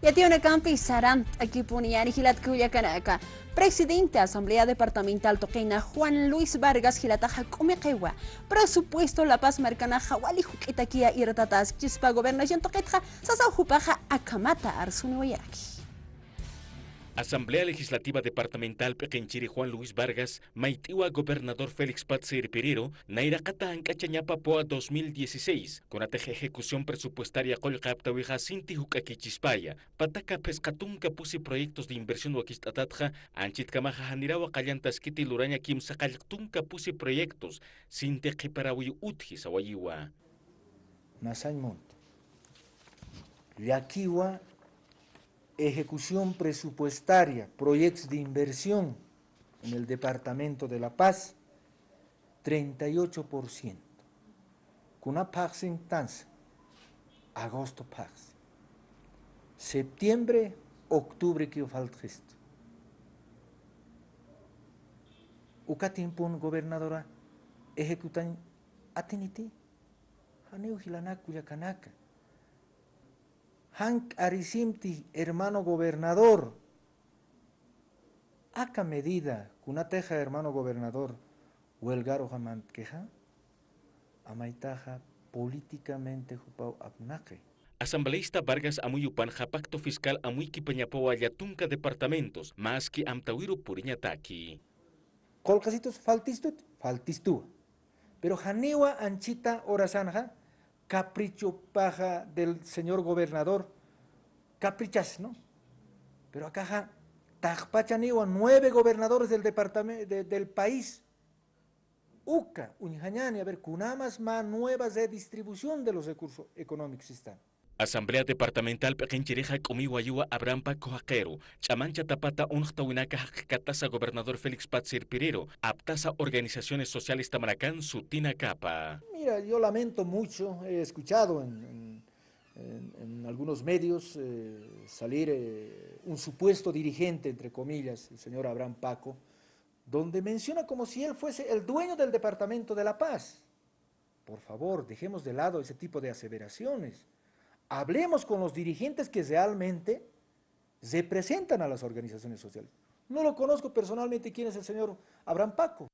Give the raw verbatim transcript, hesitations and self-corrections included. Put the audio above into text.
Yatiyunakampi sarantakipuni, yani jilat kullakanaka. Presidente Asamblea Departamental tuqina Juan Luis Vargas jilataxa k'umiqiwa presupuesto La Paz markanaxa wali juk'itakiya irtataskchispa gobernación tuqitxa sasaw jupaxa akhamata arsuniwayaraki. Asamblea Legislativa Departamental p'iqinchiri Juan Luis Vargas mayt'iwa gobernador Félix Patz Irpiriro nayraqata jank'achañapa POA dos mil dieciséis, kunatix ejecución presupuestaria qullqi aptawixa sinti juk'akichispaya, pataka phisqa tunka pusi proyectos de inversión wakicht'atatxa, anchitkamaxa janirawa qallantaskiti luraña kimsa qallq tunka pusi proyectos, sinti qhiparawiy utji sawayiwa. Nasañ munta. Llakiwa ejecución presupuestaria, proyectos de inversión en el departamento de La Paz, treinta y ocho por ciento. Kuna phaxsin tansa, agosto phaxsi. Septiembre, octubre kiw faltxistu. Uka tiempon gobernadora ejecutañ atiniti. Janiw jilanak kullakanaka. Jank'arisimti hermano gobernador. Aka medida, kunatixa hermano gobernador, huelgaruxa mantkixa, amaytaxa políticamente jupaw apnaqi. Asambleísta Vargas amuyupanxa pacto fiscal amuykipañapawa llatunka departamentos, maski amtawiru puriñataki. Qullqisitus faltistut, faltistuwa. Pero janiwa anchita horasanxa, caprichopaxa del señor gobernador, caprichas, ¿no? Pero akaxa, taqpachaniwa nueve gobernadores del departame-, de-, del país. Uka, uñjañani, a ver, kunamas mä nueva redistribución de los recursos económicos están. Asamblea Departamental p'iqinchirixa k'umiwayiwa Abraham Paco jaqiru, ch'amanchatapata unxtawinaka jaqkatasa gobernador Félix Patz Irpiriro, aptasa organizaciones sociales tamarakan sutinakapa. Mira, yo lamento mucho, he escuchado en, en, en, en algunos medios, eh, salir, eh, un supuesto dirigente, entre comillas, el señor Abraham Paco, donde menciona como si él fuese el dueño del departamento de La Paz. Por favor, dejemos de lado ese tipo de aseveraciones. Hablemos con los dirigentes que realmente representan a las organizaciones sociales. No lo conozco personalmente quién es el señor Abraham Paco,